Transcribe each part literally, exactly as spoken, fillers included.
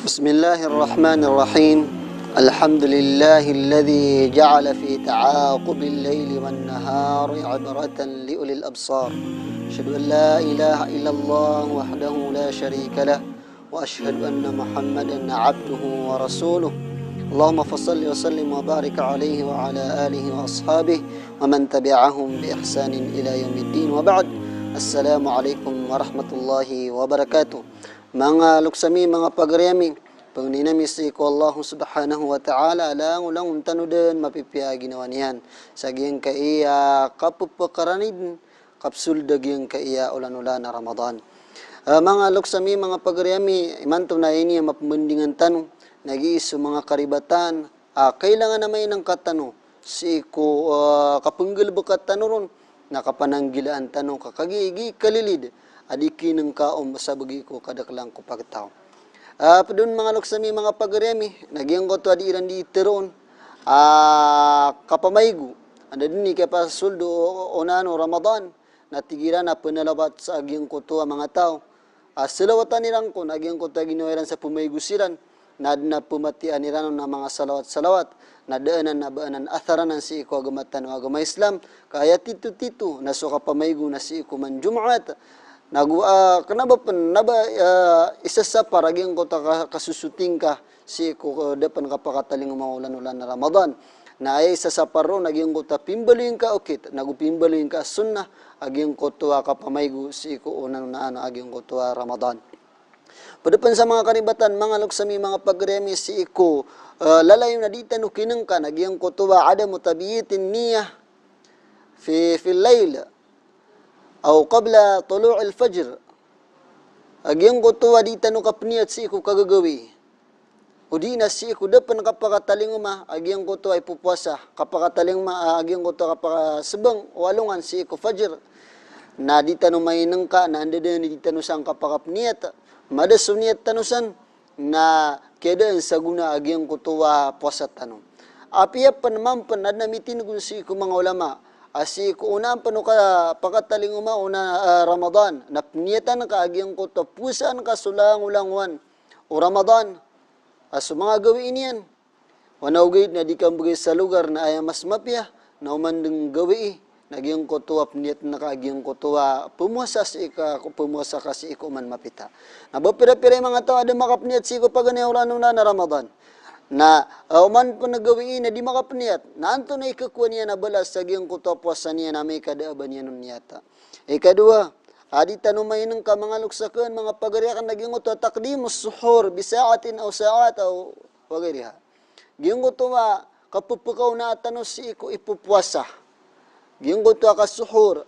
بسم الله الرحمن الرحيم. الحمد لله الذي جعل في تعاقب الليل والنهار عبرة لأولي الأبصار. أشهد أن لا إله إلا الله وحده لا شريك له، وأشهد أن محمدا عبده ورسوله. اللهم فصل وسلم وبارك عليه وعلى آله وأصحابه ومن تبعهم بإحسان إلى يوم الدين، وبعد. السلام عليكم ورحمة الله وبركاته. Manga loks ami, manga pagari ami, pangnin ami sii ko Allah Subhanahu wa Ta'ala a langolangon tano dn mapipiya a ginawa niyan sa giyangkaya kapepakaranid, kapsold a giyangkaya olan-olan a Ramadan. Ah, manga loks ami, manga pagari ami, imanto na ini a mapembandingan tano, na giya so manga karibatan, ah, kailangan a mainengka tano sii ko, ah, kapenggalebeka tano ron, na kapananggilaan tano ka kagiya giya kalilid a di kinengka o sabagi ko kadaklan ko pagtaw. Ah, ped on manga loks ami, manga pagari ami, na giyangkoto a di iran di teroon a kapamaygo, anda dn i kapasold o, o, onaan o Ramadan, na tig iran a penalawat sa giyangkoto a manga taw. Ah, salawatan iran kon a giyangkoto a ginawa iran sa pemaygo siran, na adn a pematiyaan iran on a manga salawat-salawat, na da anan a ba anan athar anan sii ko agama tano a agama Islam, ka aya titho-titho na so kapamaygo na sii ko man Jumaat, nago, ah, kena ba pen, na ba, ah, isasapar a giyangkoto a ka-, kasosotingka sii ko, eh, da pen kapakatalingoma o olan-olan a Ramadan. Na aya isasapar ron a giyangkoto a pimbaloy ngka a okit, nago pimbaloy ngka a sunnah, a giyangkoto a kapamaygo sii ko onaan a giyangkoto a Ramadan. Ped pen sa manga karibatan, manga loks ami, manga pagari ami, sii ko, eh, lalayon a di tano kinengka, na giyangkoto a adamu tabyitin niyyah fi, fil layl aw qabla tulu'il fajr. A giyangkoto a di tano kapeniyat sii ko kagagawii, odi na sii ko da pen kapakatalingoma a giyangkoto a ipopuasa, kapakatalingoma, ah, a giyangkoto a kapakasebang o alongan sii ko fajr. Na di tano mainengka, na anda dn i di tano san kapakapeniyat, mada so niyat tano san, na kiyadaan sa gona a giyangkoto a puasa tano. Apiya pen mampen, adn a mitindeg on sii ko manga ulama a sii ko onaan pen o kapakatalingoma o onaan, ah, Ramadan, na peniyatan ka a giyangkoto a powasaan ka so langolangowan o Ramadan, a so manga gawii niyan. Wana ogaid na di kambegay sa logar na aya mas mapiya na oman den gawii na giyangkoto a peniyat na ka giyangkoto a pemowasa sii ka, pemowasa ka sii ko oman mapita. Na ba pira-pira i manga taw a da makapeniyat sii ko paganay a olan-olan a Ramadan. Na, ah, oman pen gawii na di makapeniyat, na antonaa i kekowa niyan a balas sa giyangkoto a powasa niyan amay ka da a ba niyan on niyata? Ikadowa, a di tano mainengka, manga loks aken, manga pagari aken, na giyangkoto a taqdimus suhur bi sa'atin aw sa'at aw wa ghayriha. Giyangkoto a kapepekaonaan tano sii ko ipopuasa. Giyangkoto a kasuhur,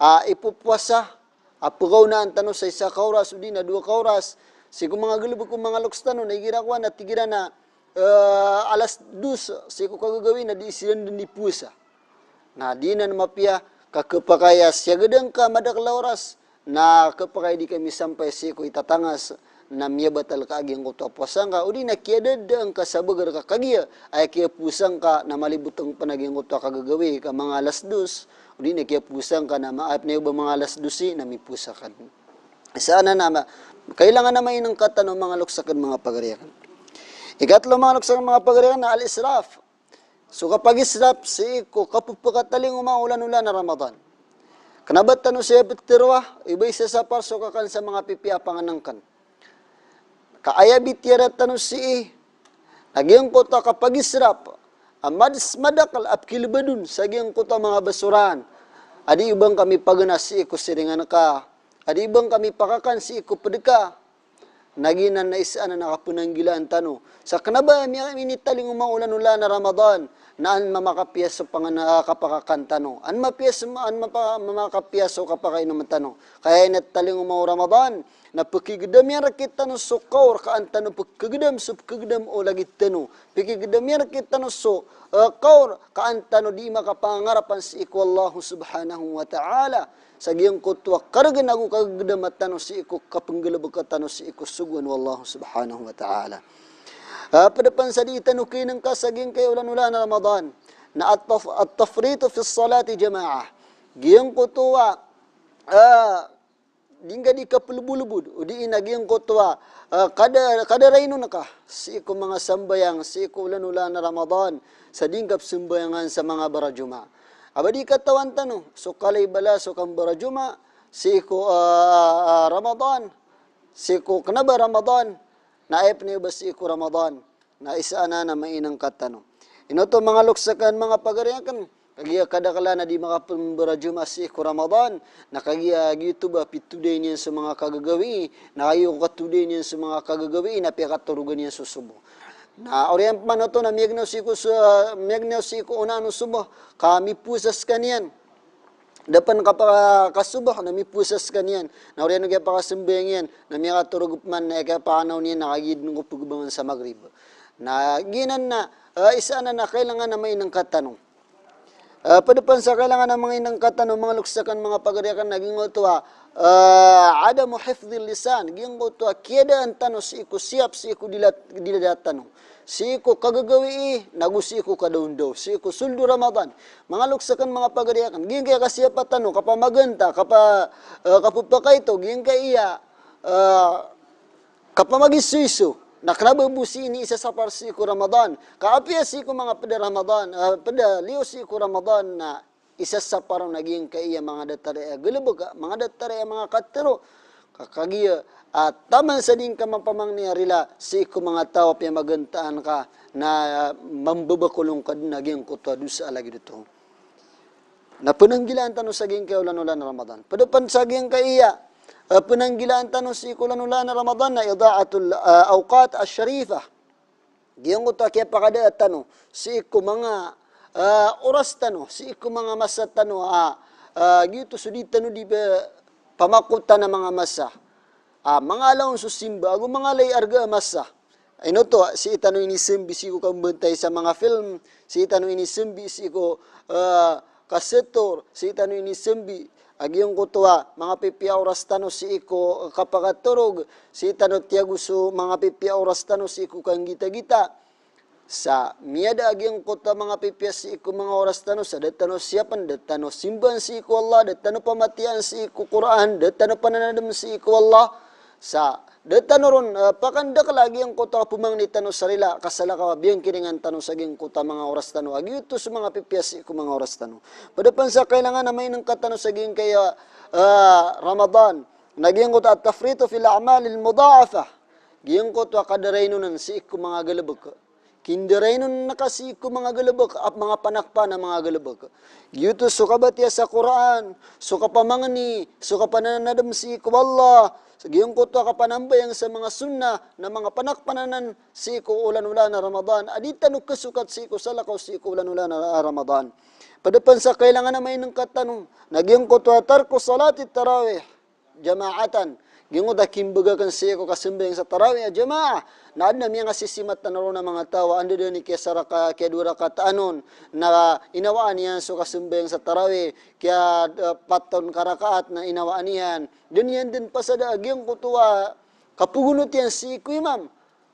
a ipopuasa, a pekaonaan tano sa isa ka oras odi na dowa ka oras. Sii ko manga galebek o manga loks tano na igira kowan na tig iran a, eh, alas dos sii ko kagagawii na di siran den di powasa. Na di nan mapiya ka kepakay a siyagadan ka madakel a oras, na kepakay di ka misampay sii ko itatangas, na miyabatal ka a giyangkoto a powasa ngka, odi na kiyadadaan ka sa bager ka kagiya aya kiyapowasa ngka na maliboteng pen a giyangkoto a kagagawii ka manga alas dos, odi na kiyapowasa ngka na ma-, aya pen a ba manga alas dose na mipowasa ka. Isa anan a ma-, kailangan a mainengka tano, manga loks aken, manga pagari aken. Ikatlo, manga loks aken, manga pagari aken, na al-israf. So kapagisrap sii ko kapepekatalingoma o olan-olan a Ramadan. Kena ba tano saya peteroa, i ba isasapar so kakan sa manga pipiya a pangenengken. Ka aya bitiyara tano sii, na giyangkoto a kapagisrap a mad-, madakel a pekilebed on sa giyangkoto a manga basoraan a di o ba ngka mipagena sii ko siringan ka, a di o ba ngka mipakakan sii ko ped ka. Na giyanan na isa anan a kapenanggilaan tano. Sa kena ba mi-, minitalingoma o olan-olan a Ramadan, na an mamakapiya so pangan-, ah, kapakakan tano. An mapiya so, an mapa-, mamakapiya so kapakainom tano. Ka aya initalingoma o Ramadan, na pekigedam iyan rektano so kaor ka an tano pekegedam so pekegedam o lagid tano. Pekigedam iyan rektano so, eh, kaor ka an tano di makapangarapan sii ko Allah Subhanahu wa Ta'ala. Sa giyangkoto a karegen ago kagegedama tano sii ko kapenggalebeka tano sii ko sogoan o Allah Subhanahu wa Ta'ala. Ah, ped pen sa di tano kinengka sa giyangkai olan-olan a Ramadan na at-taf-, at-tafritu fi salati jama'ah. Giyangkoto a, ah, Di ngka di kapelebolebod, o di na giyangkoto a, ah, kada, kada rainon ka sii ko manga sambayang, sii ko olan-olan a Ramadan, sa di ngka pesambayangan sa manga barajuma. A ba di katawan tano so kala i bala so kambarajuma sii ko, ah, ah, Ramadan, sii ko kena ba Ramadan, na aya pen i ba sii ko Ramadan. Na isa anan a mainengka tano. Ino oto manga lokes aken, manga pagari aken, kagiya kadaklan a di makapembarajuma sii ko Ramadan, na kagiya giyoto ba pitoday niyan so manga kagagawii, na kagiya katoday niyan so manga kagagawii, na piyakatorogan iyan so sobo. Na oriyan pman oto na miyaginaw sii ko so, miyaginaw sii ko onaan o sobo, ka mipowasa sekaniyan. Da pen kapaka-, kasobo na mipowasa sekaniyan. Na oriyan o kiyapakasambayang iyan, na miyakatorog pman na kiyapakanaw niyan na kagiya den ko pegebangen sa Maghrib. Na giyanan na, eh, isa anan a kailangan a mainengka tano. Eh, ped pen sa kailangan a mainengka tano, manga lokes aken, manga pagari aken, na giyangkoto a, eh, adamu hifdhil lisan, giyangkoto a kiyadaan tano sii ko siyap, sii ko dila, dila tano. Sii ko kagagawii, nago sii ko kadaondaw, sii ko sold o Ramadan. Manga lokes aken, manga pagari aken, giyangkaya kasiyapa tano, kapamaganta, kapa-, eh, kapepakaito, giyangkaya, eh, kapamagisoiso, na kena ba bo sii ini isasapar sii ko Ramadan. Ka apiya sii ko manga peda Ramadan, eh, peda liyo sii ko Ramadan, na isasapar on a giyangkaya manga datar a galebek, manga datar a manga katero. Ka kagiya, ah, taman sa di ngka mapamangni a rila sii ko manga taw a piyamagantaan ka, na, ah, mambebekolong ka den a giyangkoto a dosa a lagid oto. Na penanggilaan tano sa giyangkaya olan-olan a Ramadan. Ped pen sa giyangkaya, ah, penanggilaan tano sii ko olan-olan a Ramadan na ida'atul, ah, awqat ash-sharifah. Giyangkoto a kiyapakada tano sii ko manga, ah, oras tano, sii ko manga masa tano, ah, ah, giyoto so di tano di pe-, pamakotan a manga masa. Ah, manga alaon so simba, ago manga ala i arga a masa. Ino oto, sii tano inisambi sii ko kambantay sa manga film, sii tano inisambi sii ko, ah, kasetor, sii tano inisambi a giyangkoto a manga pipiya oras tano sii ko kapakatorog, sii tano tiyago so manga pipiya oras tano sii ko kanggitagita. Sa miyada a giyangkoto a manga pipiya sii ko manga oras tano, sa da tano siyapen, da tano simbaan sii ko Allah, da tano pamatiyaan sii ko Qur'an, da tano pananadem sii ko Allah. Sa da tano ron, eh, pakandakel a giyangkoto a pemangni tano sa rila, ka salakaw a biyangkiringan tano sa giyangkoto a manga oras tano a giyoto so manga pipiya sii ko manga oras tano. Ped pen sa kailangan a mainengka tano sa giyangkaya, eh, Ramadan, na giyangkoto a at-tafritu fil a'malil mudha'afah. Giyangkoto a kada rainonen sii ko manga galebek. Kindarainon ka sii ko manga galebek, a manga panakpan a manga galebek. Giyoto so kabatiya sa Qur'an, so kapamangni, so kapananadem sii ko Allah, sa giyangkoto a kapanambayang sa manga sunnah, na manga panakpan anan sii ko olan-olan a Ramadan, a di tano kesokat sii ko salakaw sii ko olan-olan a Ramadan. Ped pen sa kailangan a mainengka tano, na giyangkoto a tarku salati tarawih jama'atan. Giyangkoto a kimbagaken sii ko kasambayang sa tarawih a jamaah. Na aden a miyangasisimatan ron a manga taw a anda den i kiyasaraka, kiyadowa rakaat anon, na inawaan iyan so kasambayang sa tarawih, kiya, eh, pat on ka rakaat na inawaan iyan. Den iyan den pasada a giyangkoto a kapegonot iyan sii ko imam.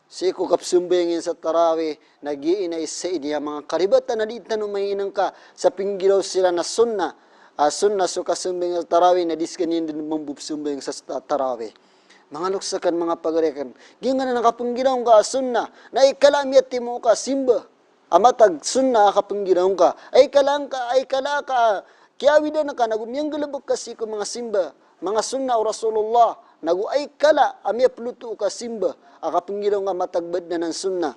Sii ko kapsambayang iyan sa tarawih, na giya i isa ini a manga karibatan a di tano mainengka sa pinggiraw siran a sunnah. Ah, sunnah so kasambayang sa tarawih, na di sekaniyan den mambo pesambayang sa ta-, tarawih. Manga lokes aken, manga pagari aken, giyangkanan a kapenggiraw ngka a sunnah, na aya kala a miyatimo ka a simba a matag sunnah a kapenggiraw ngka. Aya kala ngka, aya kala ka a kiyawidan ka nago miyanggalebek ka sii ko manga simba, manga sunnah o Rasulullah, nago aya kala a miyapeloto ka a simba a kapenggiraw ngka a matag ba aden anan sunnah.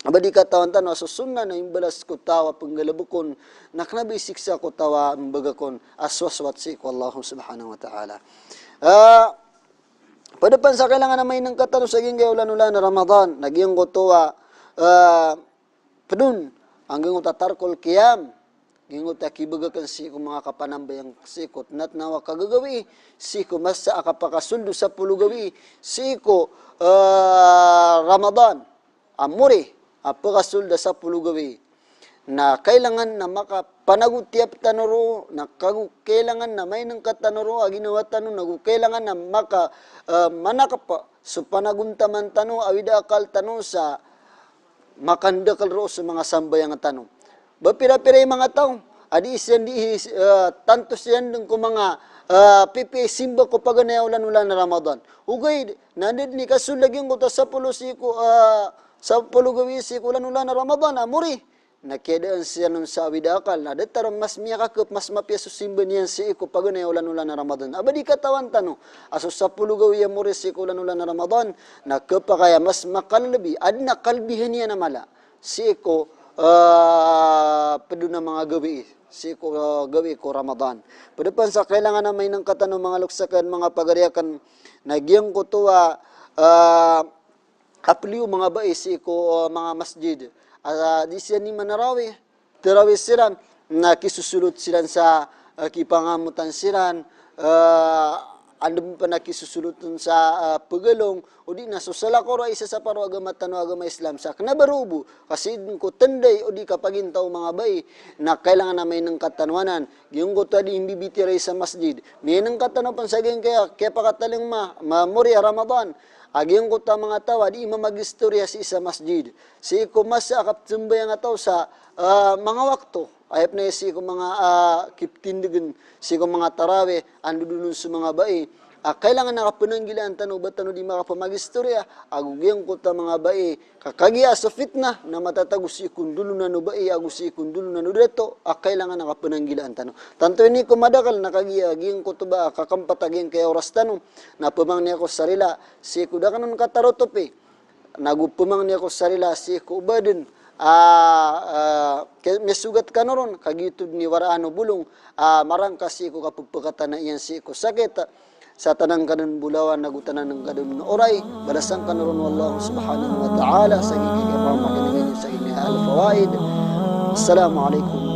A ba di katawan tano a so sunnah na imbalas ko taw a penggalebek on, na kena ba isiksa ko taw a mbagak on a sowasowat sii ko Allah subhanahu wa ta'ala. Ah, ped pen sa kailangan a mainengka tano sa giyangkaya olan-olan a Ramadan, na giyangkoto a, ah, ped on a giyangkoto a tarkul qiyam, giyangkoto a kibagaken sii ko manga kapanambayang sii ko tenatnaw a kagagawii, sii ko masa a kapakasold o sapolo gawii sii ko, eh, Ramadan a mori a pekasold a sapolo gawii. Na kailangan na makapanago tiyap tano ro, na kago kailangan na mainengka tano ro a ginawa tano, nago kailangan na maka, eh, manakep so panagontaman tano, awid a akal tano sa makandakel ro so manga sambayang tano. Ba pira-pira i manga taw A di siran di, eh, tanto siran dn ko manga, eh, pipiya i simba ko paganay a olan-olan a Ramadan. Ogaid na da dn i kasold a giyangkoto a sapolo sii ko, eh, sapolo gawii sii ko olan-olan a Ramadan a mori. Na kiyadaan siran on sa awid a akal. Na datar mas miyakakep, mas mapiya so simba niyan sii ko paganay a olan-olan a Ramadan. A ba di katawan tano a so sapolo gawii a mori sii ko olan-olan a Ramadan na kepakay a mas makalbi, adn a kalbihan iyan a mala sii ko, eh, pd on a manga gawii, sii ko, eh, gawii ko Ramadan. Pd pn sa kailangan a mainengka tano manga loks akn, manga pagari akn, na giyangkoto a, eh, kapliyo manga bai sii ko, eh, manga masjid. A di siran i manarawih, tarawih siran, na kisosolot siran sa, eh, kipangamotan siran, eh, anda pn a kisosolot on sa, eh, pegalong, o di na so salakaw ron a isa sa paro agama tano a agama Islam sa kena ba roo bo, ka sii dn ko tenday o di kapagintaw o manga bai, na kailangan a mainengka tano anan. Giyangkoto a di imbibitiyarai sa masjid. Mainengka tano pn sa giyangkaya, kiyapakatalingoma, ma, mori a Ramadan. A giyangkoto a manga taw a di mamagistoriya sii sa masjid. Sii ko masa a kapsambayang a taw sa, ah, manga wakto. Aya pn aya sii ko manga, ah, kiptindegen, sii ko manga tarawih, andodon on so manga bai. A kailangan a kapenanggilaan tano, ba tano di makapamagistoriya, ago giyangkoto a manga bai, ka kagiya so fitnah, na matatago sii ko ndolonan o bai, ago sii ko ndolonan o dato, a kailangan a kapenanggilaan tano. Tanto ini ko madakl na kagiya giyangkoto ba a kakampat a giyangkaya oras tano, na pemangni ako sa rila, sii ko da kano on katarotopi, nago pemangni ako sa rila sii ko oba den, ah, ah, ke-, misogat kano ron, ka giyoto den i waraan o bolong, ah, marangka sii ko kapepekatana iyan sii ko sakit, sa tanan ka den bolawan, nago tanan ka den oray, balasan kano ron o Allah subhanahu wa ta'ala, sa giyangkaya kapamakineg iyan sa giyangkaya Al-Fawaid. Assalamu alaikum